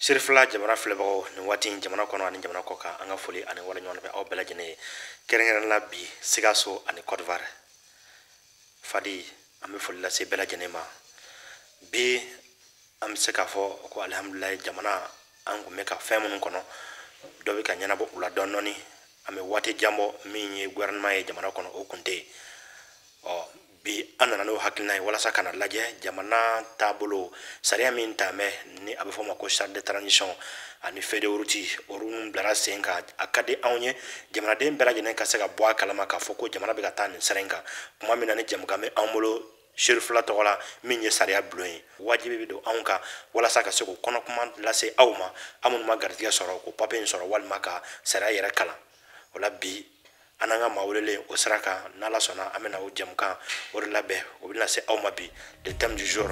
Sirifila jamana filɛbagaw, nin waati in, jamana kɔnɔ ani jamana kɔ kan, an ka foli ani wale ɲɔgɔn bɛ aw bɛɛ lajɛlen ye, kɛrɛnkɛrɛnnen la bi Sikaso ani Côte d'Ivoire. Fadi, an bɛ foli lase bɛɛ lajɛlen ma. Bi an bɛ se k'a fɔ ko alihamudulilayi, jamana an kun bɛ ka fɛn minnu kɔnɔ, dɔ bɛ ka ɲɛnabɔ u la dɔɔni dɔɔni. An bɛ waati jan bɔ min ye gouvernement ye jamana kɔnɔ, o kun tɛ yen. Ɔ bi an nana n'o hakilina ye walasa ka na lajɛ jamana taabolo sariya min taamen ni a bɛ fɔ o ma ko charte de transition ani feuille de route, olu minnu bilara sen kan. A ka di anw ye jamanaden bɛɛ lajɛlen ka se ka bɔ a kalama k'a fɔ ko jamana bɛ ka taa nin sira in kan. Tuma min na ni jamukan bɛ anw bolo Sirifila tɔgɔ la min ye sariya bulon ye, wajibi bɛ don anw kan walasa ka se k'o kɔnɔkuma lase aw ma, aw minnu ma garijɛgɛ sɔrɔ k'o papiye in sɔrɔ walima ka sariya yɛrɛ kalan. O la bi an n'an ka maa welelen o sira kan, n'Ala sɔnna, an bɛna o jamukan o de labɛn, o bɛna se aw ma bi. Le thème du jour: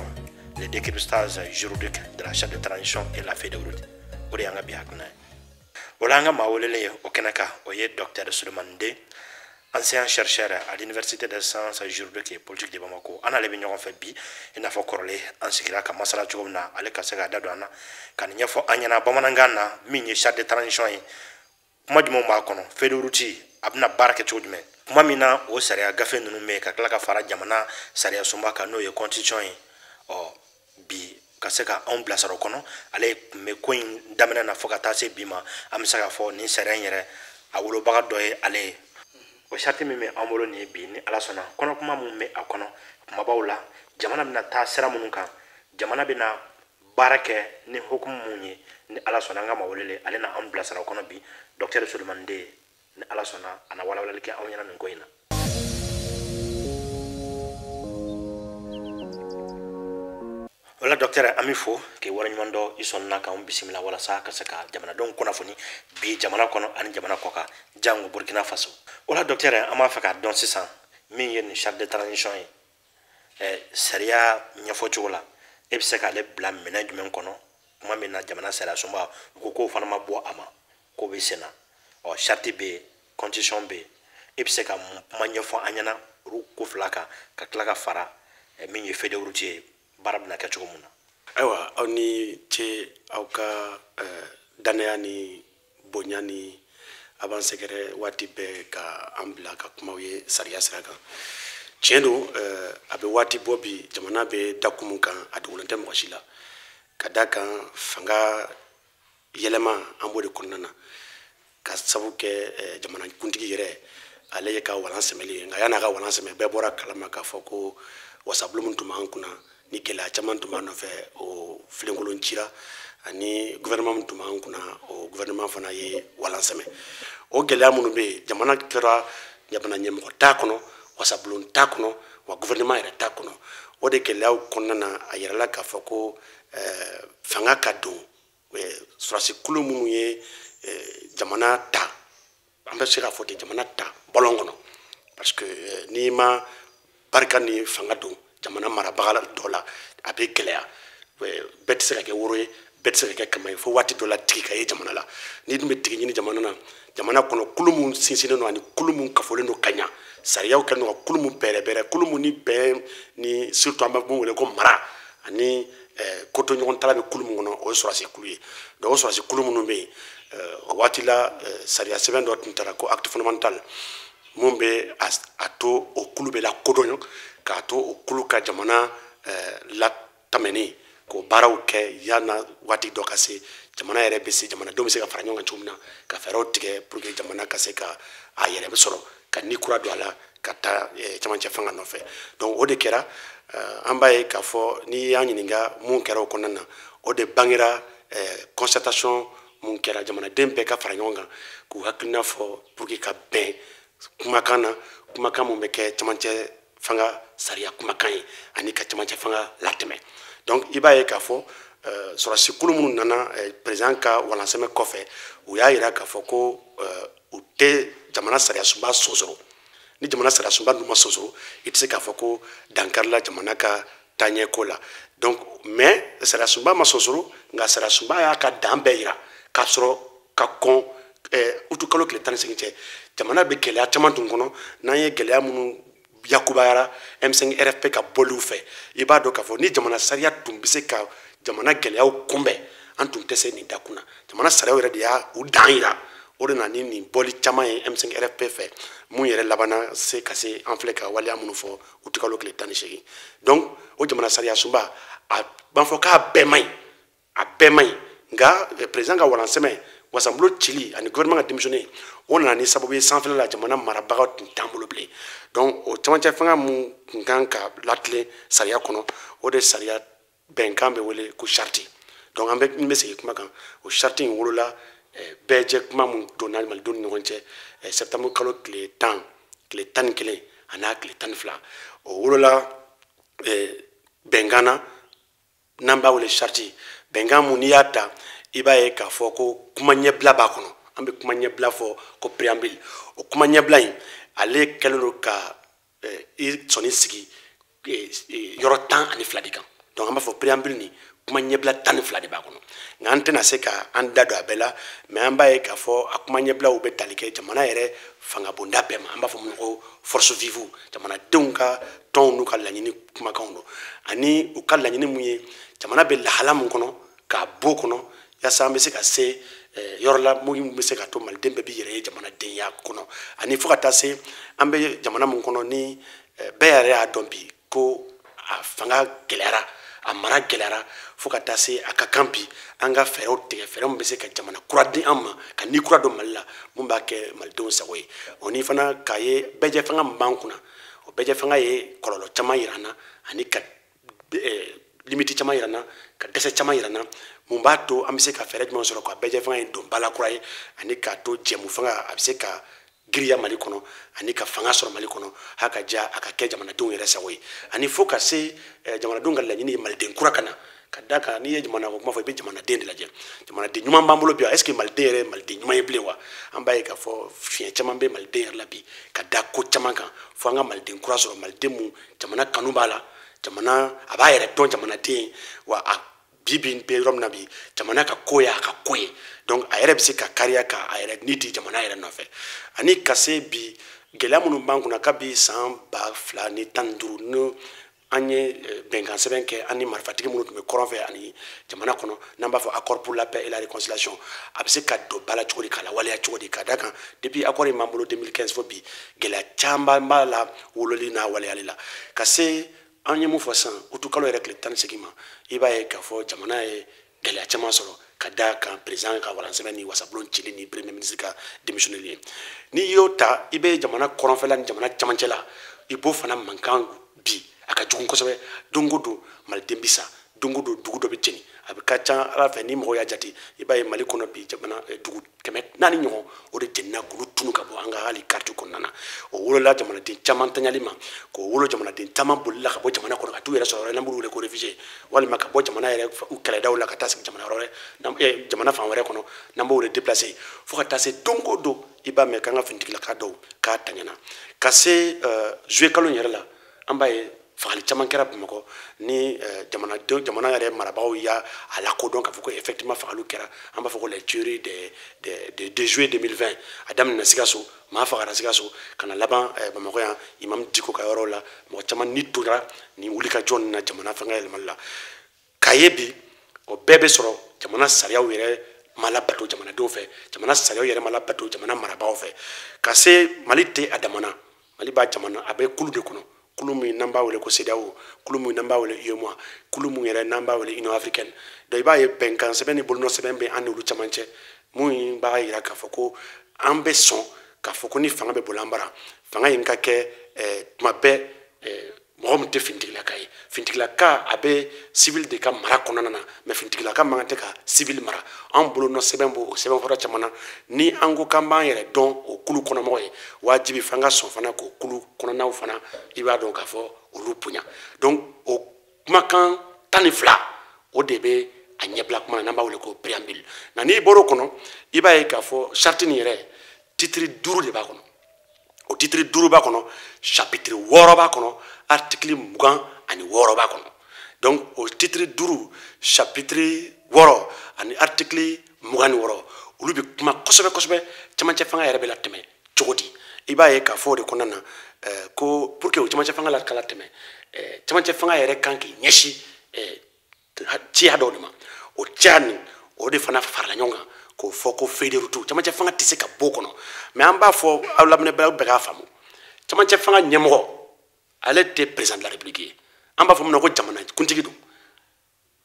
le décryptage juridique de la charte de transition et la feuille de route. O de y'an ka bi hakilina ye. O la an ka maa welelen ye o kɛnɛ kan, o ye docteur Souleymane Den, ancien chercheur à l'Université des sciences juridiques et politiques de Bamako. An n'ale bɛ ɲɔgɔn fɛ bi, i n'a fɔ kɔrɔlen an sigira ka masala cogo min na, ale ka se k'a da don an na ka nin ɲɛfɔ an ɲɛna bamanankan na, min ye charte de transition ye, kuma jumɛnw b'a kɔnɔ, feuille de route a bɛna baara kɛ cogo jumɛn, kuma min na o sariya gafe ninnu bɛ yen, ka tila ka fara jamana sariya sunba kan, n'o ye constitution ye. Ɔ bi ka se ka anw bilasira o kɔnɔ, ale tun bɛ ko in daminɛ na fo ka taa se bi ma. An bɛ se k'a fɔ nin sariya in yɛrɛ a wolobaga dɔ ye ale ye. O charte min bɛ an bolo nin ye bi, ni Ala sɔnna, kɔnɔkuma min bɛ a kɔnɔ kumabaw la, jamana bɛna taa sira minnu kan, jamana bɛna baara kɛ ni hukumu mun ye, ni Ala sɔnna, an ka maa welelen ale na an bilasira o kɔnɔ bi. Docteur Souleymane Den, ni Ala sɔnna, a na walawalali kɛ anw ɲɛna nin ko in na. O la docteur, an bɛ fo k'i waleɲuman dɔn, i sɔnna k'anw bisimila walasa ka se ka jamanadenw kunnafoni bi jamana kɔnɔ ani jamana kɔ kan, jango Burkina Faso. O la docteur, an b'a fɛ k'a dɔn sisan min ye nin charte de transition ye, sariya ɲɛfɔ cogo la, e bɛ se k'ale bila minɛn jumɛn kɔnɔ, kuma min na jamana sariya sunba u ko k'o fana ma bɔ a ma, k'o bɛ sen na? Ɔ charte bɛ yen, constitution bɛ yen, e bɛ se ka mun kuma ɲɛfɔ an ɲɛna olu ko fila kan, ka tila ka fara min ye feuille de route ye, baara bɛna kɛ cogo min na? Ayiwa, aw ni ce aw ka danaya ni bonya ni a b'an sɛgɛrɛ waati bɛɛ ka an bila ka kumaw ye sariya sira kan. Tiɲɛ don, a bɛ waati bɔ bi, jamana bɛ dakun mun kan, a dogolen tɛ mɔgɔ si la, ka da kan fanga yɛlɛma an b'o de kɔnɔna na, ka sabu kɛ jamana kuntigi yɛrɛ ale ye ka walan sɛmɛli ye. Nka yan'a ka walan sɛmɛ, bɛɛ bɔra kalama k'a fɔ ko wasabulon min tun b'an kunna ni gɛlɛya caman tun b'a nɔfɛ, o filenkolon cira, ani gouvernement min tun b'an kunna, o gouvernement fana ye walan sɛmɛ. O gɛlɛya minnu bɛ yen, jamana kɛra jamana ɲɛmɔgɔ t'a kɔnɔ, wasabulon t'a kɔnɔ, wa gouvernement yɛrɛ t'a kɔnɔ. O de gɛlɛyaw kɔnɔna na, a yirala k'a fɔ ko fanga ka don sɔrɔdasi kulu minnu ye jamana ta, an bɛ se k'a fɔ ten, jamana ta bɔlɔn kɔnɔ, parce que n'i ma barika ni fanga don jamana marabaga dɔ la, a bɛ gɛlɛya. Bɛɛ tɛ se ka kɛ woro ye, bɛɛ tɛ se ka kɛ kama ye, fo waati dɔ la tigi ka ye jamana la. N'i dun bɛ tigi ɲini jamana na, jamana kɔnɔ kulu mun sinsinnen don ani kulu mun kafolen don ka ɲa, sariyaw kɛlen don ka kulu mun bɛrɛbɛrɛ, kulu mun ni bɛn ni surtout an bɛ mun wele ko mara ani kotoɲɔgɔntala bɛ kulu mun kɔnɔ, o ye sɔrɔdasi kulu ye. Donc o sɔrɔdasi kulu minnu bɛ yen, o waati la sariya sɛbɛn dɔ tun taara ko acte fondamental mun bɛ a to o kulu bɛ lakodɔn, k'a to o kulu ka jamana latamɛni k'o baaraw kɛ yanni waati dɔ ka se, jamana yɛrɛ bɛ se, jamanadenw bɛ se ka fara ɲɔgɔn kan cogo min na ka fɛɛrɛw tigɛ pour que jamana ka se ka a yɛrɛ bɛ sɔrɔ ka ni kura don a la ka taa cɛmancɛ fanga nɔfɛ. Donc o de kɛra. An b'a ye k'a fɔ n'i y'an ɲininka mun kɛra o kɔnɔna na, o de bangera concertation mun kɛra, jamanaden bɛɛ ka fara ɲɔgɔn kan k'u hakilina fɔ pour que ka bɛn kumakan na, kumakan mun bɛ kɛ cɛmancɛ fanga sariya kumakan ye ani ka cɛmancɛ fanga latɛmɛ. Donc i b'a ye k'a fɔ sɔrɔdasi kulu minnu nana président ka walansɛmɛ kɔfɛ, u y'a yira k'a fɔ ko u tɛ jamana sariya sunba sɔsɔ. Ni jamana sariya sunba dun ma sɔsɔ, i tɛ se k'a fɔ ko dankarila jamana ka taaɲɛ ko la. Donc mais sariya sunba ma sɔsɔ, nka sariya sunba y'a ka dan bɛɛ yira k'a sɔrɔ ka kɔn utu kalo tile 18 cɛ. Jamana bɛ gɛlɛya caman tun kɔnɔ, n'an ye gɛlɛya minnu yakubayara M5 RFP ka bɔliw fɛ, i b'a dɔn k'a fɔ ni jamana sariya tun bɛ se ka jamana gɛlɛyaw kunbɛn, An tun tɛ se nin dakun na. Jamana sariyaw yɛrɛ de y'a u dan yira. O de nana ni nin bɔli caman ye M5 RFP fɛ, mun yɛrɛ labanna se ka se an filɛ ka waleya minnu fɔ utikalo tile 18. Donc o jamana sariya sunba, a b'an fɔ k'a bɛɛ man ɲi, a bɛɛ man ɲi. Nka président ka walansɛmɛ, wasanbulon cili ani gouvernement ka démissionner, o nana ni sababu ye sanfɛla la jamana marabagaw tun t'an bolo bilen. Donc o camancɛ fanga mun tun kan ka latilen sariya kɔnɔ, o de sariya bɛnkan bɛ wele ko charte. Donc an bɛ n bɛ segin kuma kan, o charte in wolola bɛɛ jɛ kuma mun donna malidenw ni ɲɔgɔn cɛ septembre kalo tile 10, tile 11 a n'a tile 12. O wolola bɛnkan na n'an b'a wele charte. Bɛnkan mun n'i y'a ta, i b'a ye k'a fɔ ko kuma ɲɛbila b'a kɔnɔ. An bɛ kuma ɲɛbila fɔ ko préambule. O kuma ɲɛbila in, ale kɛlen don ka i sɔnni sigi yɔrɔ 12 de kan. Donc an b'a fɔ préambule ni kuma ɲɛbila 12 de b'a kɔnɔ. Nka an tɛna se ka an da don a bɛɛ la, mais an b'a ye k'a fɔ a kuma ɲɛbilaw bɛ tali kɛ jamana yɛrɛ fangabonda bɛɛ ma. An b'a fɔ mun ko force vive, jamanadenw ka tɔnw n'u ka laɲini kumakanw don, ani u ka laɲini mun ye jamana bɛ lahala mun kɔnɔ k'a b'o kɔnɔ, yaasa an bɛ se ka se yɔrɔ la mun bɛ se ka to maliden bɛɛ b'i yɛrɛ ye jamanadenya kɔnɔ, ani fo ka taa se an bɛ jamana mun kɔnɔ ni bɛɛ yɛrɛ y'a dɔn bi ko a fanga gɛlɛyara, a mara gɛlɛyara, fo ka taa se a ka kan bi an ka fɛɛrɛw tigɛ, fɛɛrɛ min bɛ se ka jamana kura di an ma, ka ni kura don Mali la mun b'a kɛ malidenw sago ye. O ni fana k'a ye bɛɛjɛ fanga min b'an kunna, o bɛɛjɛ fanga ye kɔlɔlɔ caman yira an na, ani ka limite caman yira an na, ka dɛsɛ caman yira an na, mun b'a to an bɛ se ka fɛɛrɛ jumɛn sɔrɔ ka bɛɛjɛ fanga in don ba la kura ye, ani k'a to jɛmu fanga a bɛ se ka giriya Mali kɔnɔ, ani ka fanga sɔrɔ Mali kɔnɔ, hali ka diya a ka kɛ jamanadenw yɛrɛ sago ye, ani fo ka se jamanadenw ka laɲini ye maliden kura ka na. Ka da kan n'i ye jamana ko kuma fɔ, i bɛ jamanaden de lajɛ. Jamanaden ɲuman b'an bolo bi, est ce que maliden yɛrɛ ye maliden ɲuman ye bilen wa? An b'a ye k'a fɔ fiɲɛ caman bɛ maliden yɛrɛ la bi ka da ko caman kan, fo an ka maliden kura sɔrɔ, maliden mun jamana kanu b'a la, jamana a b'a yɛrɛ dɔn jamanaden ye, wa a bi bi bɛ yɔrɔ min na bi, jamana ka ko ye a ka ko ye. Donc a yɛrɛ bɛ se ka kariya ka a yɛrɛ ni di jamana yɛrɛ nɔfɛ. Ani ka se bi gɛlɛya minnu b'an kunna kabi san 2015, n'o an ye bɛnkan sɛbɛn kɛ an ni marifatigi minnu tun bɛ kɔrɔn fɛ ani jamana kɔnɔ, n'an b'a fɔ accord pour la paix et la réconciliation, a bɛ se ka don ba la cogo di, k'a lawaleya cogo di? Ka da kan depuis accord in b'an bolo 2015 fo bi, gɛlɛya caman b'a la wololi n'a waleyali la. Ka se an ye mun fɔ sisan utukalo yɛrɛ tile 18 ma, i b'a ye k'a fɔ jamana ye gɛlɛya caman sɔrɔ ka da kan président ka walansɛbɛn ni wasabulon cili ni premier ministre ka démissionneli ye. N'i y'o ta, i bɛ jamana kɔrɔnfɛla ni jamana camancɛ la, i b'o fana mankan bi a ka jugu kosɛbɛ. Don o don maliden bi sa, don o don dugu dɔ bɛ jeni, a bɛ ka ca Ala fɛ ni mɔgɔ y'a jate, i b'a ye Mali kɔnɔ bi jamana dugu 400 ɲɔgɔn o de jenina k'olu tunu ka bɔ an ka hali carte kɔnɔna na. O wolola jamanaden caman tanyali ma, k'o wolo jamanaden caman bolila ka bɔ jamana kɔnɔ ka t'u yɛrɛ sɔrɔ yɔrɔ n'an b'olu wele ko réfugié, walima ka bɔ jamana yɛrɛ u kɛlɛdaw la ka taa sigi jamana yɔrɔ wɛrɛ, jamana fan wɛrɛ kɔnɔ, n'an b'o wele déplacé. Fo ka taa se don o don i b'a mɛn k'an ka finitigilaka dɔw k'a tanyana. Ka se juillet kalo in yɛrɛ la, an b'a ye fagali caman kɛra Bamakɔ ni jamanadenw, jamana yɛrɛ marabagaw y'a a lakodɔn k'a fɔ ko effectivement fagaliw kɛra. An b'a fɔ ko les tueries de juillet 2020, a daminɛna Sikaso, maa fagara Sikaso ka na laban Bamakɔ yan Imam Dicko ka yɔrɔ la, mɔgɔ caman ni tora nin wulikajɔ nin na jamana fanga yɛlɛmali la. K'a ye bi o bɛɛ bɛ sɔrɔ jamana sariyaw yɛrɛ ma labato jamanadenw fɛ, jamana sariyaw yɛrɛ ma labato jamana marabagaw fɛ. Ka se Mali tɛ a damana, Mali b'a jamana a bɛ kulu de kɔnɔ, kulu min n'an b'a wele ko CEDEAO, kulu min n'an b'a wele UEMOA, kulu min yɛrɛ n'an b'a wele Union africaine. Donc i b'a ye bɛnkan sɛbɛn ni bolonɔ sɛbɛn bɛ an n'olu caman cɛ, mun b'a yira k'a fɔ ko an bɛ sɔn k'a fɔ ko ni fanga bɛ boli an bara, fanga in ka kɛ tuma bɛɛ mɔgɔ min tɛ finitigilaka ye. Finitigilaka a bɛ civil de ka mara kɔnɔna na, mais finitigilaka man kan tɛ ka civil mara. An bolonɔ sɛbɛn b'o sɛbɛnfura caman na, ni an ko k'an b'an yɛrɛ dɔn o kulu kɔnɔmɔgɔ ye, wajibi f'an ka sɔn fana k'o kulu kɔnɔnaw fana, i b'a dɔn k'a fɔ olu bonya. Donc o kumakan 12 o de bɛ a ɲɛbila kuma na, n'an b'a wele ko préambule. Nka n'i bɔr'o kɔnɔ, i b'a ye k'a fɔ charte nin yɛrɛ titre 5 de b'a kɔnɔ. O titre 5 b'a kɔnɔ, chapitre 6 b'a kɔnɔ, article 26 b'a kɔnɔ. Donc o titre 5, chapitre 6 ani article 26, olu bɛ kuma kosɛbɛ kosɛbɛ camancɛ fanga yɛrɛ bɛ latɛmɛ cogo di. I b'a ye k'a fɔ o de kɔnɔna na, ko pour que o camancɛ fanga la ka latɛmɛ, camancɛ fanga yɛrɛ kan k'i ɲɛsin ciya dɔw de ma. O ciya nin, O de fana farala ɲɔgɔn kan k'o fɔ ko feuille de route camancɛ fanga tɛ se ka bɔ o kɔnɔ. Mais an b'a fɔ aw lamɛnbagaw bɛɛ k'a faamu, camancɛ fanga ɲɛmɔgɔ ale tɛ président de la République ye. An b'a fɔ min ma ko jamana kuntigi don,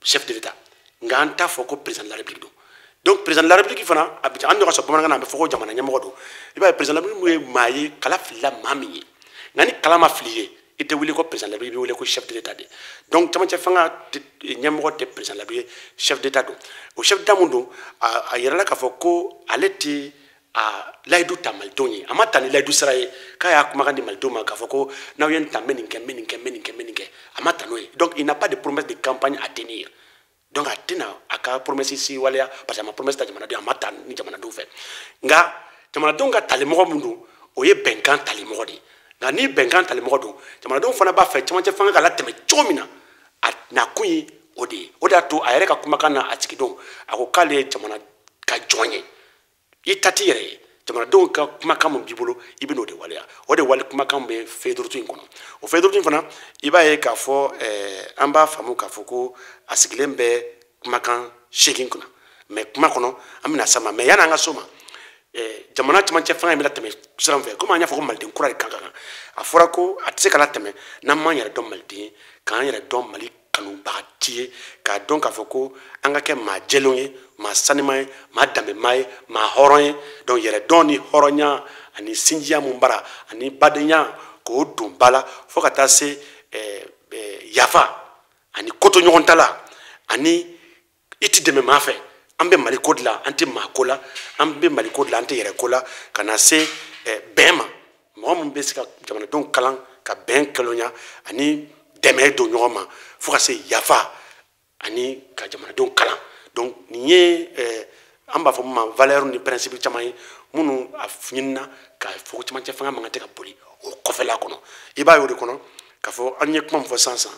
chef de l'État, nka an t'a fɔ ko président de la République don. Donc président de la République fana, a bɛ an ɲɔgɔn sɔrɔ bamanankan na, a bɛ fɔ ko jamana ɲɛmɔgɔ don. I b'a ye, président de la République ye maa ye, kala filila maa min ye, nka ni kala ma fili ye, i tɛ wele ko président de la République, i bɛ wele ko chef de l'État de. Donc camancɛ fanga ɲɛmɔgɔ tɛ président de la République, chef d'État don. O chef d'État mun don, a yirala k'a fɔ ko ale tɛ a layidu ta malidenw ye, a ma ta ni layidu sira ye k'a y'a kumakan di malidenw ma k'a fɔ ko n'aw ye n ta, n bɛ nin kɛ, n bɛ nin kɛ, n bɛ nin kɛ, n bɛ nin kɛ. A ma ta n'o ye. Donc il n'a pas de promesse de campagne à tenir. Donc a tɛna a ka promesse si waleya, parce que a ma promesse ta jamanadenw, a ma ta ni jamanadenw fɛ. Nka jamanadenw ka talimɔgɔ min don, o ye bɛnkan talimɔgɔ de ye. Nka ni bɛnkan talimɔgɔ don, jamanadenw fana b'a fɛ camancɛ fanga ka latɛmɛ cogo min na, a nakun ye o de ye. O de y'a to a yɛrɛ ka kumakan na a sigidon, a ko k'ale ye jamana ka jɔn ye. I ta t'i yɛrɛ ye, jamanadenw ka kumakan min b'i bolo, i bɛ n'o de waleya. O de wale kumakan bɛ feuille de route in kɔnɔ. O feuille de route in fana, i b'a ye k'a fɔ an b'a faamu k'a fɔ ko a sigilen bɛ kumakan 8 kunna. Mais kuma kɔnɔ an bɛna s'a ma. Mais yanni an ka s'o ma, jamana camancɛ fanga in bɛna tɛmɛ sira min fɛ, komi an y'a fɔ ko maliden kura de kan ka kan, a fɔra ko a tɛ se ka latɛmɛ n'an m'an yɛrɛ dɔn maliden ye, k'an yɛrɛ dɔn Mali kanubagati ye, k'a dɔn k'a fɔ ko an ka kɛ maa jɛlenw ye, maa saniman ye, maa danbema ye, maa hɔrɔn ye. Donc yɛrɛ dɔn ni hɔrɔnya ani sinjiya mun bara ani badenya, k'o don ba la fo ka taa se yafa ani koto ɲɔgɔn ta la, ani i ti dɛmɛ maa fɛ. An bɛ Mali ko de la, an tɛ maa ko la, an bɛ Mali ko de la, an tɛ yɛrɛ ko la, ka na se bɛn ma. Mɔgɔ min bɛ se ka jamanadenw kalan ka bɛn kalonya ani dɛmɛ don ɲɔgɔn ma, fo ka se yafa ani ka jamanadenw kalan. Donc nin ye an b'a fɔ min ma valeur ni principe caman ye minnu a ɲinina k'a fɔ ko camancɛ fanga man kan tɛ ka boli o kɔfɛla kɔnɔ. I b'a ye o de kɔnɔ k'a fɔ an ye kuma min fɔ sisan sisan,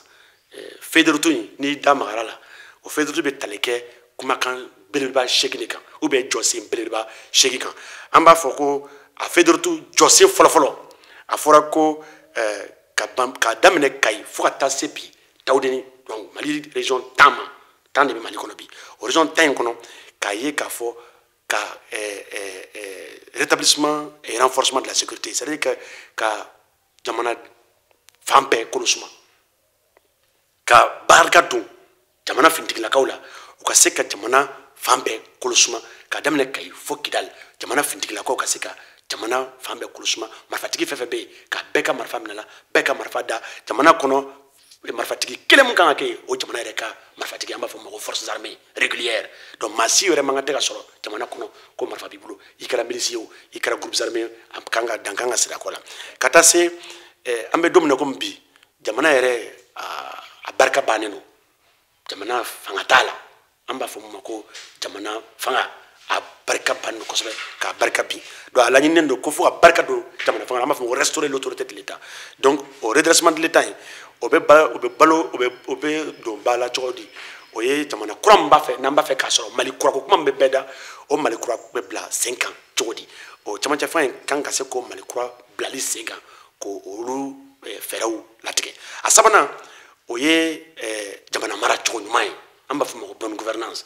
feuille de route in, n'i da magara la, o feuille de route bɛ tali kɛ kumakan belebeleba 8 de kan, ou bien jɔsen belebeleba 8 kan. An b'a fɔ ko a feuille de route jɔsen fɔlɔfɔlɔ, a fɔra ko k'a daminɛ Kayi fo ka taa se bi Tawudeni, donc Mali région 10 ma, 10 de bɛ Mali kɔnɔ bi. O région 10 in kɔnɔ, k'a ye k'a fɔ ka rétablissement et renforcement de la sécurité, c'est-à-dire que ka jamana fan bɛɛ kolo suma, ka barika don jamana finitigilakaw la, u ka se ka jamana fan bɛɛ kolo suma, k'a daminɛ Kayi fo Kidali, jamana finitigilakaw ka se ka jamana fan bɛɛ kolo suma. Marifatigi fɛn fɛn bɛ yen, ka bɛɛ ka marifa minɛ la, bɛɛ ka marifa da jamana kɔnɔ. Marifatigi kelen mun kan ka kɛ yen, o jamana yɛrɛ ka marifatigi, an b'a fɔ o ma ko forces armées régulières. Donc maa si yɛrɛ man kan tɛ ka sɔrɔ jamana kɔnɔ ko marifa b'i bolo, i kɛra milisi ye o, i kɛra groupes armés, a kan ka dan kan ka siri a kɔ la. Ka taa se an bɛ don min na komi bi, jamana yɛrɛ a barika bannen don, jamana fanga t'a la. An b'a fɔ mun ma ko jamana fanga a barika bannen don kosɛbɛ, k'a barika bin. Donc a laɲininen don ko fo ka barika don jamana fanga la, an b'a fɔ ko restaurer l'autorité de l'État. Donc o redressement de l'État in, o bɛ ba, o bɛ balo, o bɛ, o bɛ don ba la cogo di? O ye jamana kura min b'a fɛ, n'an b'a fɛ k'a sɔrɔ Mali kura ko kuma min bɛ bɛɛ da, o Mali kura bɛ bila sen kan cogo di? O camancɛ fanga in kan ka se k'o Mali kura bilali sen kan, k'o olu fɛɛrɛw latigɛ. A sabanan, o ye jamana mara cogo ɲuman ye, an b'a fɔ o ma ko bonne gouvernance.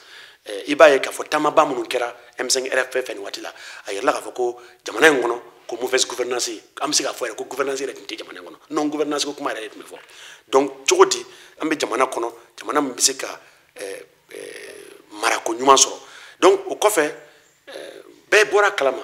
I b'a ye k'a fɔ taamaba minnu kɛra M5 RFP fɛ nin waati la, a yirala k'a fɔ ko jamana in kɔnɔ ko mauvaise gouvernance, an bɛ se k'a fɔ yɛrɛ ko gouvernance yɛrɛ tun tɛ jamana in kɔnɔ, non gouvernance ko kuma yɛrɛ de tun bɛ fɔ. Donc cogo di an bɛ jamana kɔnɔ, jamana min bɛ se ka marako ɲuman sɔrɔ? Donc o kɔfɛ, bɛɛ bɔra kalama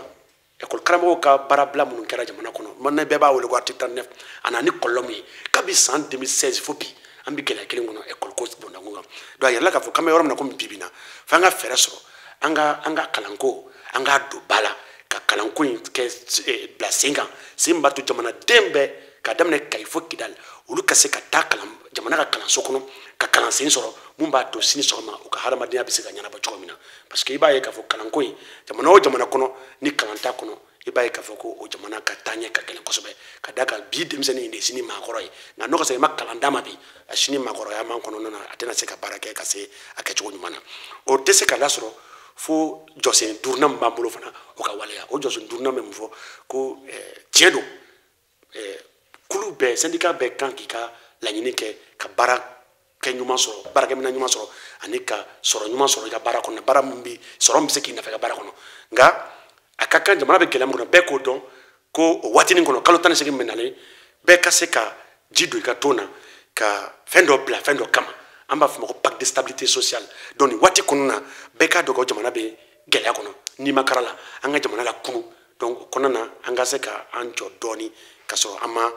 école karamɔgɔw ka baarabila minnu kɛra jamana kɔnɔ, maintenant bɛɛ b'a wele ko article 39, a nana ni kɔlɔlɔ min ye kabi san 2016 fo bi, an bɛ gɛlɛya kelen kɔnɔ école ko bondakun kan. Donc a yirala k'a fɔ k'an bɛ yɔrɔ min na komi bi bi in na, f'an ka fɛɛrɛ sɔrɔ an ka kalanko, an k'a don ba la, ka kalanko in kɛ bila sen kan, sen min b'a to jamanaden bɛɛ k'a daminɛ Kayi fo Kidali, olu ka se ka taa kalan jamana ka kalanso kɔnɔ, ka kalansen sɔrɔ mun b'a to sini sɔgɔma u ka hadamadenya bɛ se ka ɲɛnabɔ cogo min na. Parce que i b'a ye k'a fɔ kalanko in, jamana o jamana kɔnɔ ni kalan t'a kɔnɔ, i b'a ye k'a fɔ ko o jamana ka taaɲɛ ka gɛlɛn kosɛbɛ, ka d'a kan bi denmisɛnnin in de ye sini maakɔrɔ ye. Nka n'o ka sɔrɔ i ma kalan d'a ma bi, a sini maakɔrɔya man kɔnɔna na, a tɛna se ka baara kɛ ka se a kɛcogo ɲuman na. O tɛ se ka lasɔrɔ fo jɔsen duurunan min b'an bolo fana, o ka waleya. O jɔsen duurunan bɛ mun fɔ? Ko tiɲɛ don, kulu bɛɛ, syndicat bɛɛ kan k'i ka laɲini kɛ ka baara kɛ ɲuman sɔrɔ, baarakɛminɛn ɲuman sɔrɔ, ani ka sɔrɔ ɲuman sɔrɔ i ka baara kɔnɔ, baara min bɛ sɔrɔ min bɛ se k'i nafa i ka baara kɔnɔ. Nka a ka kan jamana bɛ gɛlɛya min kɔnɔ, bɛɛ k'o dɔn ko o waatinin kɔnɔ, kalo 18 min bɛ nalen, bɛɛ ka se ka ji don i ka ton na, ka fɛn dɔ bila fɛn dɔ kama. An b'a fɔ o ma ko pacte de stabilité sociale. Donc nin waati kɔnɔna na, bɛɛ k'a dɔn ko jamana bɛ gɛlɛya kɔnɔ, n'i ma kara la, an ka jamana la kunu. Donc o kɔnɔna na, an ka se ka an jɔ dɔɔni ka sɔrɔ an ma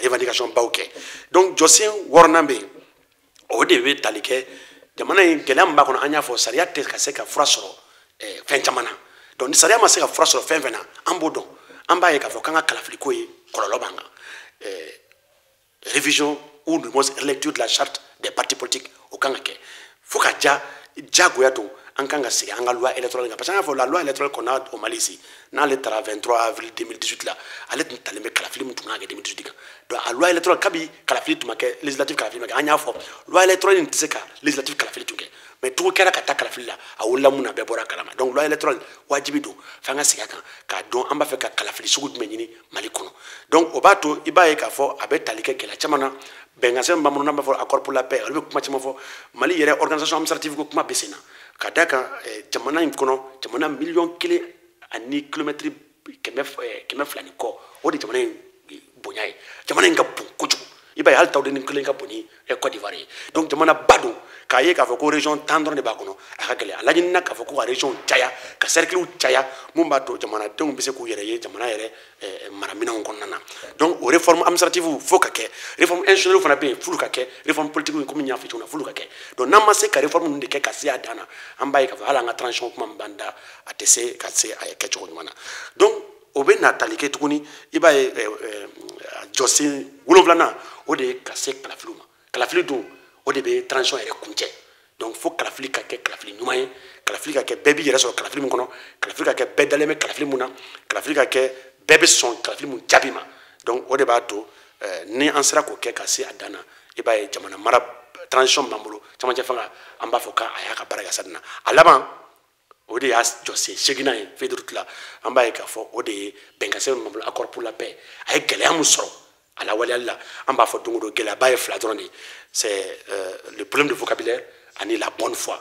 revendication baw kɛ. Donc jɔsen wɔɔrɔnan bɛ yen, o de bɛ tali kɛ jamana in gɛlɛya min b'a kɔnɔ. An y'a fɔ sariya tɛ ka se ka fura sɔrɔ fɛn caman na. Donc ni sariya ma se ka fura sɔrɔ fɛn fɛn na, an b'o dɔn, an b'a ye k'a fɔ k'an ka kalafiliko ye kɔlɔlɔ b'an kan. Révision ou du moins relecture de la charte des partis politiques, o kan ka kɛ fo ka ja diyagoya don. An kan ka segin an ka loi électorale kan, parce que an y'a fɔ la loi électorale qu'on a au Mali ici, n'ale taara 23 avril 2018 la, ale tun talen bɛ kalafili min tun kan ka kɛ 2018 kan. Donc a loi électorale, kabi kalafili tun ma kɛ, législative kalafili ma kɛ, an y'a fɔ loi électorale in tɛ se ka législative kalafili tun kɛ, mais tugu kɛra ka taa kalafili la, a wolola mun na, bɛɛ bɔra a kalama. Donc loi électorale wajibi don f'an ka segin a kan k'a dɔn an b'a fɛ ka kalafili sugu jumɛn ɲini Mali kɔnɔ. Donc o b'a to i b'a ye k'a fɔ a bɛ tali kɛ gɛlɛya caman na. Bɛnkan sɛbɛn min b'an bolo n'an b'a fɔ accord pour la paix, olu bɛ kuma caman fɔ. Mali yɛrɛ organisation administrative ko kuma bɛ sen na, ka d'a kan jamana in kɔnɔ, jamana 1,1 miliyɔn ani kilomɛtiri 200 ni kɔ, o de jamana in bonya ye. Jamana in ka bon kojugu, i b'a ye hali tawuden kelen ka bon ni Côte d'Ivoire ye. Donc jamana ba don, k'a ye k'a fɔ ko région 10 dɔrɔn de b'a kɔnɔ, a ka gɛlɛn. A laɲinina k'a fɔ ko ka région caya, ka cercle caya, mun b'a to jamanadenw bɛ se k'u yɛrɛ ye jamana yɛrɛ maraminɛnw kɔnɔna na. Donc o réforme administrative fo ka kɛ, réforme institutionnelle fana bɛ yen f'olu ka kɛ, réforme politique komi n y'a fɔ cogo min na, f'olu ka kɛ. Donc n'an ma se ka réforme ninnu de kɛ ka se a dan na, an b'a ye k'a fɔ hali an ka transition kuma min b'an da, a tɛ se ka se a kɛcogo ɲuman na. Donc o bɛ na tali kɛ tuguni, i b'a ye jɔsen wolonfilanan, o de ye ka se kalafiliw ma. Kalafili dun, o de bɛ transition yɛrɛ kuncɛ. Donc fo kalafili ka kɛ kalafili ɲuman ye, kalafili ka kɛ bɛɛ b'i yɛrɛ sɔrɔ kalafili min kɔnɔ, kalafili ka kɛ bɛɛ dalen bɛ kalafili mun na, kalafili ka kɛ bɛɛ bɛ sɔn kalafili mun jaabi ma. Donc o de b'a to ni an sera k'o kɛ ka se a dan na, i b'a ye jamana mara transition b'an bolo, camancɛ fanga, an b'a fɔ k'a y'a ka baara kɛ sani na. A laban, o de y'a jɔsen seginnan ye, feuille de route la, an b'a ye k'a fɔ o de ye bɛnkan sɛbɛn min b'an bolo, accord pour la paix. A ye gɛlɛya mun sɔrɔ a lawaleyali la, an b'a fɔ don o don gɛlɛyaba ye fila dɔrɔn de ye, c'est le problème de vocabulaire ani la bonne foi.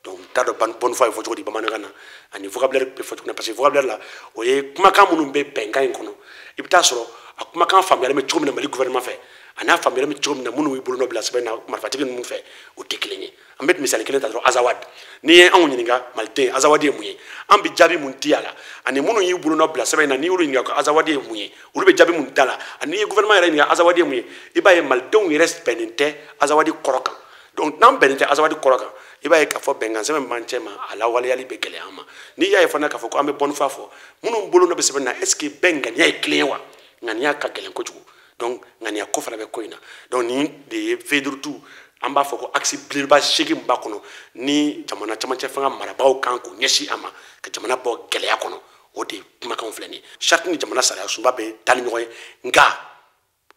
Donc n t'a dɔn bonne foi ye fɔ cogo di bamanankan na ani vocabulaire bɛ fɔ cogo min na, parce que vocabulaire la, o ye kumakan minnu bɛ bɛnkan in kɔnɔ, i bɛ taa sɔrɔ a kumakan faamuyalen bɛ cogo min na Mali gouvernement fɛ, a n'a faamuyalen bɛ cogo min na minnu y'u bolonɔ bila sɛbɛn na marifatigi ninnu fɛ, o tɛ kelen ye. An bɛ misali kelen ta dɔrɔn, Azawad. N'i ye anw ɲininka maliden Azawad ye mun ye, an bɛ jaabi mun di a la, ani minnu y'u bolonɔ bila sɛbɛn na, n'i y'olu ɲininka ko Azawad ye mun ye, olu bɛ jaabi mun da la, ani n'i ye gouvernement yɛrɛ ɲininka Azawad ye mun ye, i b'a ye malidenw yɛrɛ bɛnnen tɛ Azawad kɔrɔ kan. Donc n'an bɛnnen tɛ Azawad kɔrɔ kan, i b'a ye k'a fɔ bɛnkan sɛbɛn min b'an cɛ ma, a lawaleyali bɛ gɛlɛya an ma. N'i y'a ye fana k'a fɔ ko an bɛ bonne foi fɔ, minnu bolonɔ bɛ sɛbɛn na, est ce que bɛɛ ŋaniya ye kelen ye wa? Ŋaniya ka gɛlɛn kojugu. Donc ŋaniya ko fana bɛ ko in na. Donc nin de ye feuille de route, an b'a fɔ ko axe belebeleba 8 min b'a kɔnɔ, ni jamana camancɛ fanga marabagaw kan k'o ɲɛsin a ma ka jamana bɔ gɛlɛya kɔnɔ, o de ye kumakanw filɛ nin ye. Charte ni jamana sariya sunba bɛ taa ni ɲɔgɔn ye, nka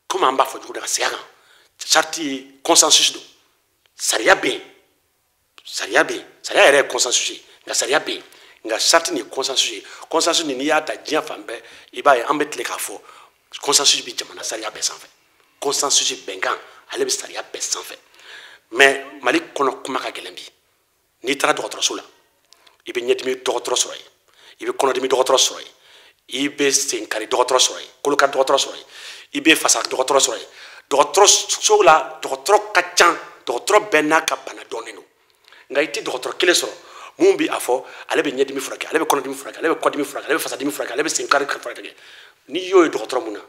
komi an b'a fɔ cogo di ka segin a kan, charte ye consensus don, sariya bɛ yen, sariya bɛ yen, sariya yɛrɛ ye consensus ye, nka sariya bɛ yen, nka charte nin ye consensus ye. Consensus nin, n'i y'a ta diɲɛ fan bɛɛ, i b'a ye an bɛ tile k'a fɔ consensus bɛ jamana sariya bɛɛ sanfɛ, consensus bɛnkan ale bɛ sariya bɛɛ sanfɛ. Mais Mali kɔnɔ kuma ka gɛlɛn bi. N'i taara dɔgɔtɔrɔso la, i bɛ ɲɛdimi dɔgɔtɔrɔ sɔrɔ yen, i bɛ kɔnɔdimi dɔgɔtɔrɔ sɔrɔ yen, i bɛ senkari dɔgɔtɔrɔ sɔrɔ yen, kolokari dɔgɔtɔrɔ sɔrɔ yen, i bɛ fasa dɔgɔtɔrɔ sɔrɔ yen. Dɔgɔtɔrɔso la dɔgɔtɔrɔ ka ca, dɔgɔtɔrɔ bɛɛ n'a ka bana dɔnnen don, nka i tɛ dɔgɔtɔrɔ kelen sɔrɔ mun bɛ a fɔ ale bɛ ɲɛdimi furakɛ, ale bɛ kɔnɔdimi furakɛ, ale bɛ kɔdimi furakɛ, ale bɛ fasadimi furakɛ, ale bɛ senkari furakɛ. N'i y'o ye dɔgɔtɔrɔ mun na,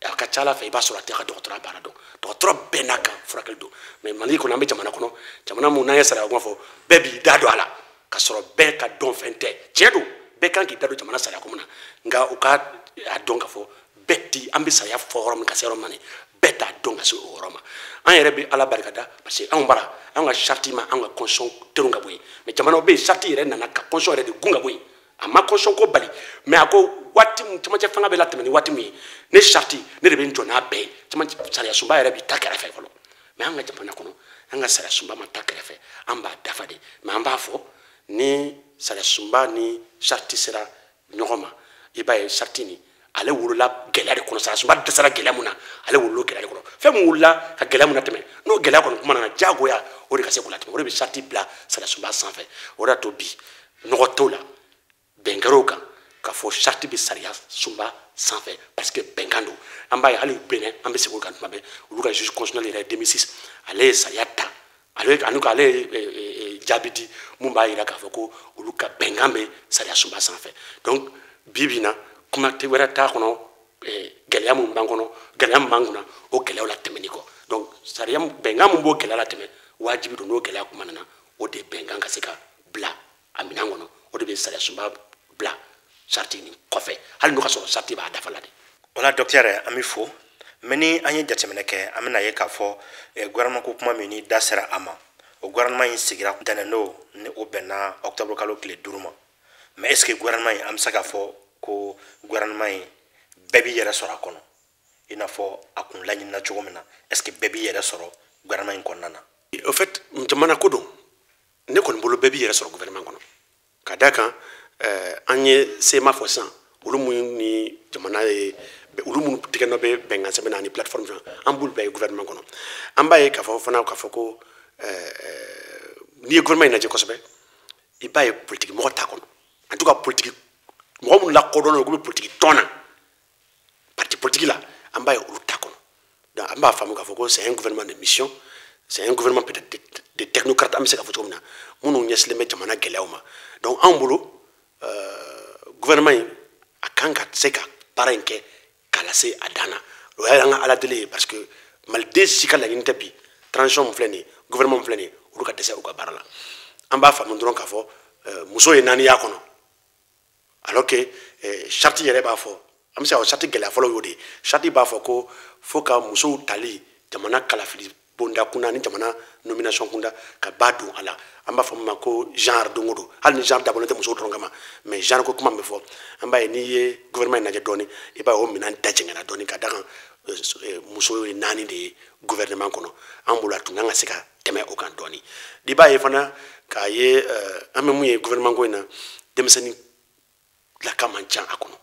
a ka ca ala fɛ i b'a sɔrɔ a tɛ ka dɔgɔtɔrɔya baara dɔn. Dɔgɔtɔrɔ bɛɛ n'a ka furakɛli don. Mais Mali kɔnɔ, an bɛ jamana kɔnɔ, jamana mun n'an ye sariya kuma fɔ, bɛɛ b'i da don a la ka sɔrɔ bɛɛ ka dɔn fɛn tɛ. Tiɲɛ don, bɛɛ kan k'i da don jamana sariya ko min na, nka u ka a dɔn k'a fɔ bɛɛ ti an bɛ sariya fɔ yɔrɔ min ka se yɔrɔ min na nin, bɛɛ t'a dɔn ka se o yɔrɔ ma. An yɛrɛ bɛ Ala barikada parce que anw bara an ka charte ma an ka constitution terun ka bɔ yen. Mais jamanaw bɛ yen, charte yɛrɛ nana ka constitution yɛrɛ de gun ka bɔ yen. A ma constitution ko bali, mais a ko waati min camancɛ fanga bɛ latɛmɛ ni waati min ye, ne charte ne de bɛ n jɔ n'a bɛɛ ye. Camancɛ sariya sunba yɛrɛ b'i ta kɛrɛfɛ fɔlɔ. Mais an ka jamana kɔnɔ, an ka sariya sunba ma ta kɛrɛfɛ, an b'a dafa de. Mais an b'a fɔ ni sariya sunba ni charte sera ɲɔgɔn ma, i b'a ye charte nin Ale wolola gɛlɛya de kɔnɔ, sariyasunba dɛsɛra gɛlɛya mun na, ale wolola gɛlɛya de kɔnɔ. Fɛn min wolola ka gɛlɛya mun latɛmɛ, n'o gɛlɛya kɔni kuma nana, diyagoya o de ka se k'o latɛmɛ. O de bɛ charte bila sariyasunba sanfɛ. O de y'a to bi nɔgɔ t'o la, bɛn kɛra o kan k'a fɔ charte bɛ sariyasunba sanfɛ parce que bɛnkan don. An b'a ye hali Benin, an bɛ segin o kan tuma bɛɛ, olu ka juge constitutionnel yɛrɛ 2006, ale ye sariya ta, ale ani ale ye jaabi di mun b'a jira k'a fɔ ko olu ka bɛnkan bɛ sariyasunba sanfɛ. Donc bi bi in na, kuma tɛ wɛrɛ t'a kɔnɔ, gɛlɛya mun b'an kɔnɔ, gɛlɛya mun b'an kunna, o gɛlɛyaw la tɛmɛni kɔ. Donc sariya bɛnkan mun b'o gɛlɛya la tɛmɛ, wajibi don n'o gɛlɛya kuma nana, o de bɛnkan ka se ka bila a minɛn kɔnɔ. O de bɛ sariyasunba bila charte nin kɔfɛ, hali n'o ka sɔrɔ charte b'a dafa la de. O la docteur, an bɛ fo. Mais ni an ye jateminɛ kɛ, an bɛna ye k'a fɔ gouvernement ko kuma min ni da sera a ma, o gouvernement in sigira ntɛnɛn don, ni o bɛnna octobre kalo tile 5 ma. Mais est ce que gouvernement in, an bɛ se k'a fɔ ko gouvernement in bɛɛ b'i yɛrɛ sɔrɔ a kɔnɔ, i n'a fɔ a kun laɲinina cogo min na? Est ce que bɛɛ b'i yɛrɛ sɔrɔ gouvernement in kɔnɔna na? Au fait, jamana ko don, ne kɔni bolo bɛɛ b'i yɛrɛ sɔrɔ gouvernement kɔnɔ, ka d'a kan an ye CMA fɔ sisan, olu minnu ni jamana ye, olu minnu tigɛ nɔ bɛ bɛnkan sɛbɛn na ani plateforme fɛn, an b'olu bɛɛ ye gouvernement kɔnɔ. An b'a ye k'a fɔ fana k'a fɔ ko n'i ye gouvernement in lajɛ kosɛbɛ, i b'a ye politique mɔgɔ t'a kɔnɔ. En tout cas, politique mɔgɔ minnu lakodɔnnen don k'u bɛ politique tɔn na, parti politique la, an b'a ye olu t'a kɔnɔ. Donc an b'a faamu k'a fɔ ko c'est un gouvernement de mission, c'est un gouvernement peut-être de technocrates, an bɛ se k'a fɔ cogo min na, minnu ɲɛsinnen bɛ jamana gɛlɛyaw ma. Donc anw bolo, gouvernement in a kan ka se ka baara in kɛ k'a lase a dan na. O y'an ka ala deli ye, parce que maliden si ka laɲini tɛ bi transition min filɛ nin ye, gouvernement min filɛ nin ye, olu ka dɛsɛ u ka baara la. An b'a faamu dɔrɔn k'a fɔ muso ye naani y'a kɔnɔ, alors que charte yɛrɛ b'a fɔ, an bɛ se k'a fɔ charte gɛlɛya fɔlɔ y'o de ye. Charte b'a fɔ ko fo ka musow tali jamana kalafili bonda kunda ni jamana nomination kunda ka ba don a la. An b'a fɔ min ma ko genre don o don, hali ni genre dabɔlen tɛ musow dɔrɔn kama, mais genre ko kuma min bɛ fɔ, an b'a ye n'i ye gouvernement in lajɛ dɔɔni, i b'a ye o minɛn dajɛngɛnna dɔɔni, ka da kan muso ye naani de ye gouvernement kɔnɔ. An bolo a tun kan ka se ka tɛmɛ o kan dɔɔni. I b'a ye fana k'a ye an bɛ mun ye gouvernement ko in na, denmisɛnnin laka man ca a kɔnɔ,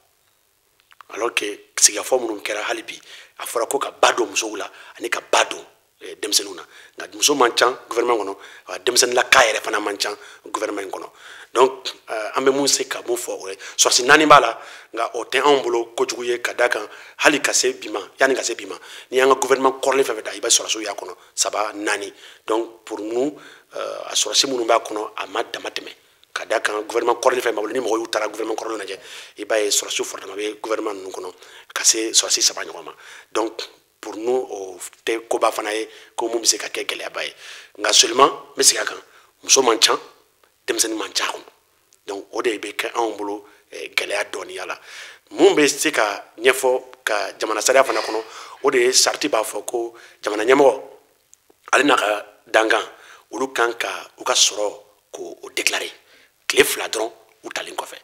alors que sigikafɔ minnu kɛra hali bi, a fɔra ko ka ba don musow la ani ka ba don denmisɛnninw na, nka muso man ca gouvernement kɔnɔ, denmisɛnnin laka yɛrɛ fana man ca gouvernement in kɔnɔ. Donc an bɛ mun se ka mun fɔ, o ye sɔrɔsi naani b'a la, nka o tɛ anw bolo kojugu ye, ka d'a kan hali ka se bi ma, yanni ka se bi ma, n'i y'an ka gouvernement kɔrɔlen fɛn fɛn ta, i bɛ sɔrɔsiw y'a kɔnɔ 3 4. Donc pour nous, a sɔrɔsi minnu b'a kɔnɔ, a ma dama tɛmɛ, ka d'a kan gouvernement kɔrɔlen fɛn b'a bolo. Ni mɔgɔ y'u taara gouvernement kɔrɔlen lajɛ, i b'a ye sɔrɔsiw faradama bɛ gouvernement ninnu kɔnɔ ka se sɔrɔsi 3 ɲɔgɔn ma. Donc pour nous, o tɛ koba fana ye ko mun bɛ se ka kɛ gɛlɛyaba ye. Nka seulement n bɛ segin a kan, muso man ca, denmisɛnnin man ca a kɔnɔ. Donc o de bɛ kɛ anw bolo gɛlɛya dɔɔni y'a la. Mun bɛ se ka ɲɛfɔ ka jamana sariya fana kɔnɔ, o de ye sariti b'a fɔ ko jamana ɲɛmɔgɔ ale n'a ka dankan, olu kan ka u ka sɔrɔ k'o déclarer tile 2 dɔrɔn u talen kɔfɛ,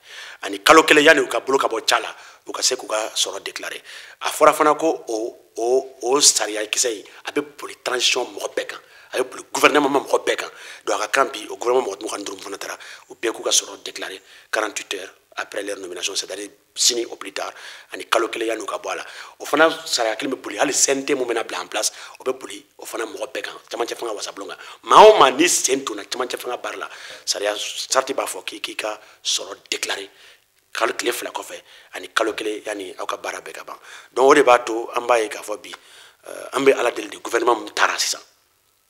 ani kalo 1 yanni u ka bolo ka bɔ ca la, u ka se k'u ka sɔrɔ déclarer. A fɔra fana ko o sariya kisɛ in, a bɛ boli transition mɔgɔ bɛɛ kan, a bɛ boli gouvernement mɔgɔ bɛɛ kan. Donc a ka kan bi o gouvernement mɔgɔ 25 fana taara, u bɛɛ k'u ka sɔrɔ déclarer 48 heures après leur nomination, c'est-à-dire sini au plus tard, ani kalo 1 yanni u ka bɔ a la. O fana sariya kelen bɛ boli hali CNT mun bɛna bila en place, o bɛ boli o fana mɔgɔ bɛɛ kan, camancɛ fanga wasabulon kan. Maa o maa ni sen donna camancɛ fanga baara la, sariya sarati b'a fɔ k'i ka sɔrɔ déclarer kalo tile 2 kɔfɛ ani kalo 1 yanni aw ka baara bɛɛ ka ban. Donc o de b'a to an b'a ye k'a fɔ bi, an bɛ ala deli de, gouvernement min taara sisan,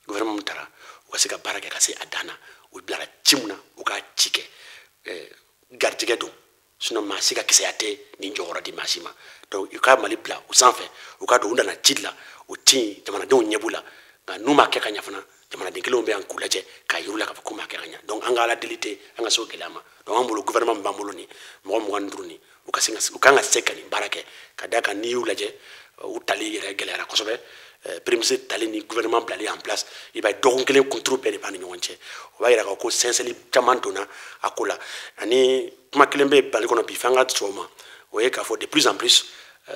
gouvernement min taara, u ka se ka baara kɛ ka se a dan na. U bilara ci mun na, u ka ci kɛ. Garijɛgɛ don, sinon maa si ka kisɛya tɛ nin jɔyɔrɔ di maa si ma. Donc u ka Mali bila u sanfɛ, u ka don, u nana ci de la, o ci in jamanadenw ɲɛ b'u la. Nka n'u ma kɛ ka ɲɛ fana, jamanaden kelenw bɛ yan k'u lajɛ k'a yir'u la k'a fɔ k'u ma kɛ ka ɲɛ. Donc an ka ala deli tɛ an ka se o gɛlɛya ma. Donc an bolo gouvernement min b'an bolo nin mɔgɔ 25 nin, u ka se ka, u kan ka se ka nin baara kɛ, ka d'a kan n'i y'u lajɛ, u tali yɛrɛ gɛlɛyara kosɛbɛ. Premier ministre tali ni gouvernement bilali en place, i b'a ye dɔgɔkun kelen kunturu bɛɛ de b'a ni ɲɔgɔn cɛ. O b'a yira k'a fɔ ko sɛnsɛnni caman donna a ko la. Ani kuma kelen bɛ Mali kɔnɔ bi, f'an ka sɔn o ma, o ye k'a fɔ de plus en plus,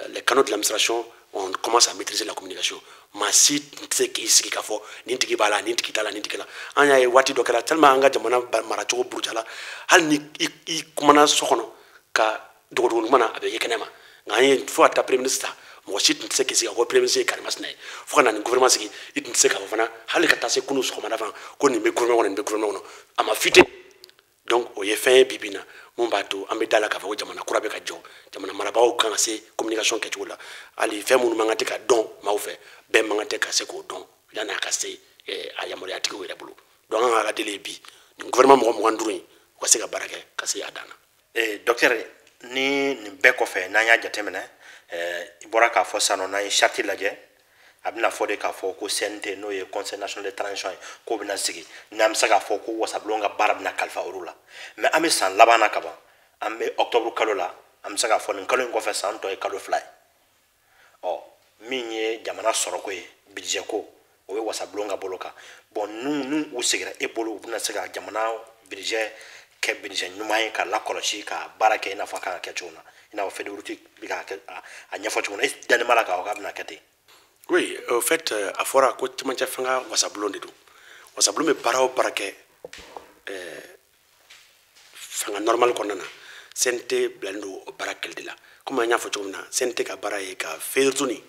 les canaux de l'administration, on commence à maîtriser la communication. Maa si tɛ se k'i sigi k'a fɔ nin tigi b'a la, nin tigi t'a la, nin tigi la. An y'a ye waati dɔ kɛra, tellement an ka jamana maracogo burujala, hali ni i kumana so kɔnɔ ka dogodogo kuma na, a bɛ ye kɛnɛ ma. Nka an ye fo ka taa premier ministre ta, mɔgɔ si tun tɛ se k'i sigi ka ko premier ministre ye karimasina ye. Fo ka na nin gouvernement sigi, i tun tɛ se k'a fɔ fana hali ka taa se kunun sɔgɔmada fana ko nin bɛ gouvernement kɔnɔ, nin bɛ gouvernement kɔnɔ, a ma fuite. Donc o ye fɛn ye bi bi in na mun b'a to an bɛ da la k'a fɔ ko jamana kura bɛ ka jɔ, jamana marabagaw kan ka se communication kɛcogo la. Hali fɛn minnu man kan tɛ ka dɔn maaw fɛ, bɛɛ man kan tɛ ka se k'o dɔn yanni a ka se a yamaruyatigiw yɛrɛ bolo. Donc an ka Ala deli ye bi nin gouvernement mɔgɔ 25 in u ka se ka baara kɛ ka se a dan na. Docteur, ni nin bɛɛ kɔfɛ n'an y'a jateminɛ, i bɔra k'a fɔ sisan nɔ, n'an ye charte lajɛ, a bɛna fɔ de k'a fɔ ko CNT, n'o ye Conseil national de transition ye, k'o bɛna sigi, n'an bɛ se k'a fɔ ko wasabulon ka baara bɛna kalifa olu la. Mais an bɛ san laban na kaban, an bɛ octobre kalo la, an bɛ se k'a fɔ nin kalo in kɔfɛ san tɔ ye kalo 2 ye. Ɔ min ye jamana sɔrɔko ye, budget ko, o bɛ wasabulon ka bolo kan. Bon, n'u u sigira e bolo, u bɛna se ka jamana budget kɛ budget ɲuman ye ka lakɔlɔsi, ka baara kɛ i n'a fɔ a kan ka kɛ cogo min na, i n'a fɔ feuille de route bɛ ka kɛ a ɲɛfɔ cogo min na, e dalen b'a la k'a fɔ k'a bɛna kɛ ten? Oui, au fait, a fɔra ko cɛmancɛ fanga wasabulon de don. Wasabulon bɛ baara o baara kɛ fanga normal kɔnɔna na, CNT bilalen don o baara kɛli de la. Komi an y'a fɔ cogo min na, CNT ka baara ye ka feuille de route nin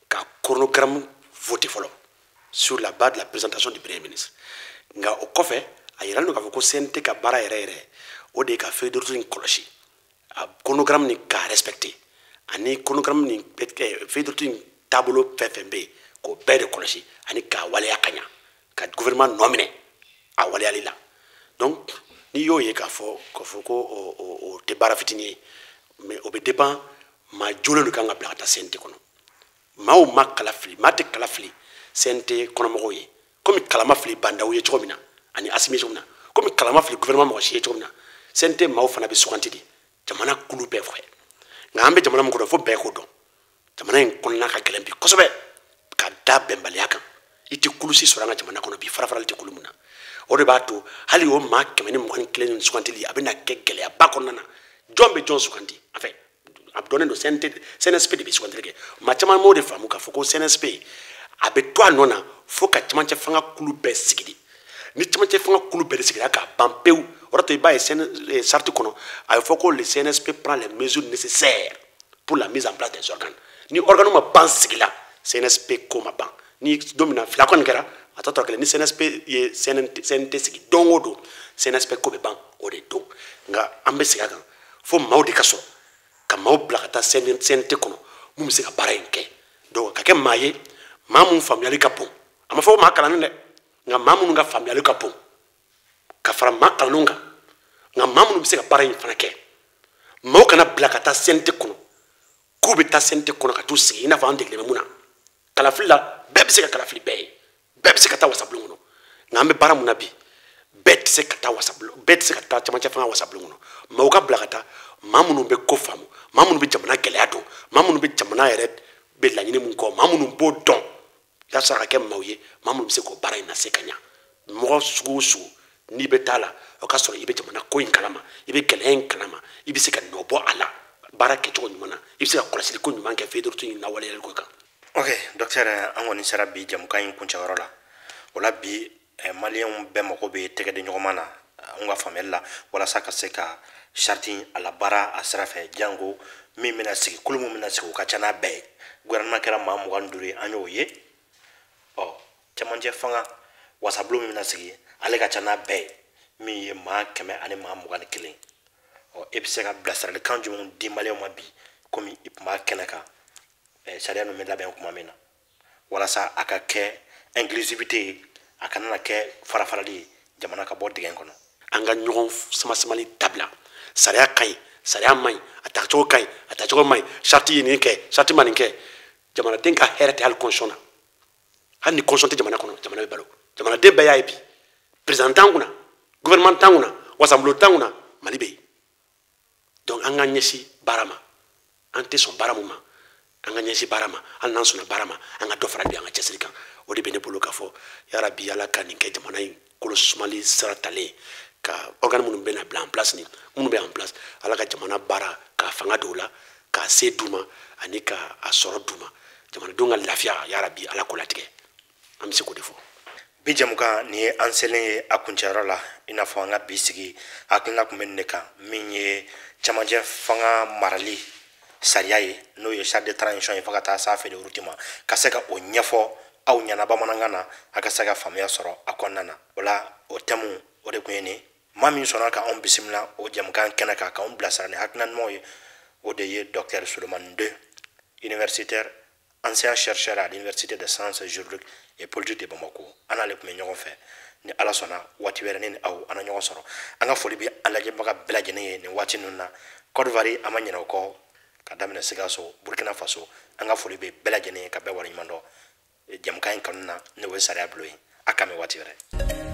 ka chronogramme voter fɔlɔ sur la base de la présentation du premier ministre. Nka o kɔfɛ, a yiralen don k'a fɔ ko CNT ka baara yɛrɛ yɛrɛ, o de ye ka feuille de route nin kɔlɔsi, a chronogramme nin k'a respecter, ani chronogramme nin feuille de route in taabolo fɛn fɛn bɛ yen, k'o bɛɛ de kɔlɔsi ani k'a waleya ka ɲa, ka gouvernement nɔ minɛ a waleyali la. Donc n'i y'o ye k'a fɔ ko o tɛ baara fitinin ye, mais o bɛ dépend maa jolen de kan ka bila ka taa CNT kɔnɔ. Maaw ma kala fili, maa tɛ kala fili CNT kɔnɔmɔgɔw ye, komi kalama fili Bandaw ye cogo min na ani Asimi ye cogo min na, komi kalama fili gouvernement mɔgɔ si ye cogo min na, CNT maaw fana bɛ suganti de jamana kulu bɛɛ fɛ. Nka an bɛ jamana min kɔnɔ, fo bɛɛ k'o dɔn, jamana in kɔnɔna ka gɛlɛn bi kosɛbɛ ka da bɛnbaliya kan. I tɛ kulusi sɔrɔ an ka jamana kɔnɔ bi, farafarali tɛ kulu min na. O de b'a to hali o maa 121 ni sugantili a bɛna kɛ gɛlɛyaba kɔnɔna na. Jɔn bɛ jɔn suganti? En fait, a dɔnnen don CNT, CNSP de bɛ sugantili kɛ. Maa caman m'o de faamu k'a fɔ ko CNSP a bɛ to a nɔ na fo ka cɛmancɛ fanga kulu bɛɛ sigi de. Ni cɛmancɛ fanga kulu bɛɛ de sigira k'a ban pewu, o de to i b'a ye charte kɔnɔ a bɛ fɔ ko le CNSP prend les mesures nécessaires pour la mise en place des organes. Ni organe ma ban sigi la, CNSP ko ma ban. Ni don min na fila kɔni kɛra, a tɔ tora kelen. Ni CNSP ye CNT sigi don o don, CNSP ko bɛ ban o de don. Nka an bɛ segin a kan, fo maaw de ka sɔrɔ ka maaw bila ka taa CNT kɔnɔ mun bɛ se ka baara in kɛ. Donc ka kɛ maa ye, maa mun faamuyali ka bon, a ma fɔ ko maa kalannen dɛ, nka maa minnu ka faamuyali ka bon ka fara maa kalannenw kan, nka maa minnu bɛ se ka baara in fana kɛ. Maaw kana bila ka taa CNT kɔnɔ k'u bɛ taa CNT kɔnɔ ka t'u sigi i n'a fɔ an degelen bɛ mun na. Kalafili la, bɛɛ bɛ se ka kalafili bɛɛ ye, bɛɛ bɛ se ka taa wasabulon kɔnɔ. Nka an bɛ baara mun na bi, bɛɛ tɛ se ka taa wasabulon, bɛɛ tɛ se ka taa cɛmancɛ fanga wasabulon kɔnɔ. Maaw ka bila ka taa maa minnu bɛ ko faamu, maa minnu bɛ jamana gɛlɛya dɔn, maa minnu bɛ jamana yɛrɛ bɛ laɲini mun kɔ, maa minnu b'o dɔn, yaasa ka kɛ maaw ye, maa minnu bɛ se k'o baara in lase ka ɲa. Mɔgɔ sugu o sugu n'i bɛ taa la, o ka sɔrɔ i bɛ jamana ko in kalama, i bɛ gɛlɛya in kalama, i bɛ se ka nɔ bɔ a la baara kɛcogo ɲuman na, i bɛ se ka kɔlɔsili ko ɲuman kɛ feuille de route in lawaleyali ko kan. Ok docteur, an kɔni sera bi jamukan in kuncɛyɔrɔ la. O la bi, maliyɛnw bɛɛ mago bɛ tɛgɛdiɲɔgɔnma na an ka faamuyali la, walasa ka se ka charte in a labaara a sira fɛ, jango min bɛna sigi, kulu min bɛna sigi, o ka ca n'a bɛɛ ye. Gouvernement kɛra maa 25 ye, an y'o ye. Ɔ cɛmancɛ fanga wasabulon min bɛna sigi, ale ka ca n'a bɛɛ ye, min ye maa 121. Ɔ e bɛ se ka bilasiralikan jumɛn di maliyɛnw ma bi, komi i tun b'a kɛnɛ kan, sariya ninnu bɛ labɛn tuma min na, walasa a ka kɛ inclusivité ye, a kana na kɛ farafarali ye, jamana ka bɔ dingɛ kɔnɔ? An ka ɲɔgɔn samasamali dabila. Sariya ka ɲi, sariya man ɲi, a tacogo ka ɲi, a tacogo man ɲi, charte ye nin kɛ, charte ma nin kɛ. Jamanaden ka hɛrɛ tɛ hali constitution na. Hali ni constitution tɛ jamana kɔnɔ, jamana bɛ balo. Jamanaden bɛɛ y'a ye bi, président t'an kunna, gouvernement t'an kunna, wasabulon t'an kunna, Mali bɛ yen. Donc an ka ɲɛsin baara ma. An tɛ sɔn baara mun ma, an ka ɲɛsin baara ma. Hali n'an sɔnna baara ma, an ka dɔ fara bi an ka cɛsiri kan. O de bɛ ne bolo k'a fɔ, yarabi Ala ka nin kɛ jamana in kolo sumali sira talen, ka organe minnu bɛ na bila en place ni minnu bɛ en place, Ala ka jamana baara k'a fanga don o la, k'a se d'u ma ani k'a sɔrɔ d'u ma, jamanadenw ka lafiya, yarabi Ala k'o latigɛ. An bɛ se k'o de fɔ. Bi jamukan nin ye an selen ye a kuncɛyɔrɔ la. I n'a fɔ an ka bi sigi hakilina tun bɛ nin de kan, min ye cɛmancɛ fanga marali sariya ye, n'o ye charte de transition ye, fo ka taa s'a feuille de route ma, ka se ka o ɲɛfɔ aw ɲɛna bamanankan na, a ka se ka faamuya sɔrɔ a kɔnɔna na. O la, o thème, o de tun ye nin. Maa min sɔnna ka anw bisimila o jɛmukan kɛnɛ kan, k'anw bilasira ni hakilina ɲumanw ye, o de ye docteur Souleymane 2, universitaire, ancien chercheur à l'Université des sciences juridiques et politiques de Bamako. An n'ale tun bɛ ɲɔgɔn fɛ. Ni Ala sɔnna, waati wɛrɛ ne ni aw an na ɲɔgɔn sɔrɔ. An ka foli bɛ an lajɛbaga bɛɛ lajɛlen ye nin waati ninnu na. Côte d'Ivoire, an ma ɲinɛ o kɔ, ka daminɛ Sikaso, Burkina Faso, an ka foli bɛ bɛɛ lajɛlen ye, ka bɛɛ waleɲuman dɔn jɛmukan in kanu na. N'o ye sariya bulon ye, a k'an bɛn waati wɛrɛ.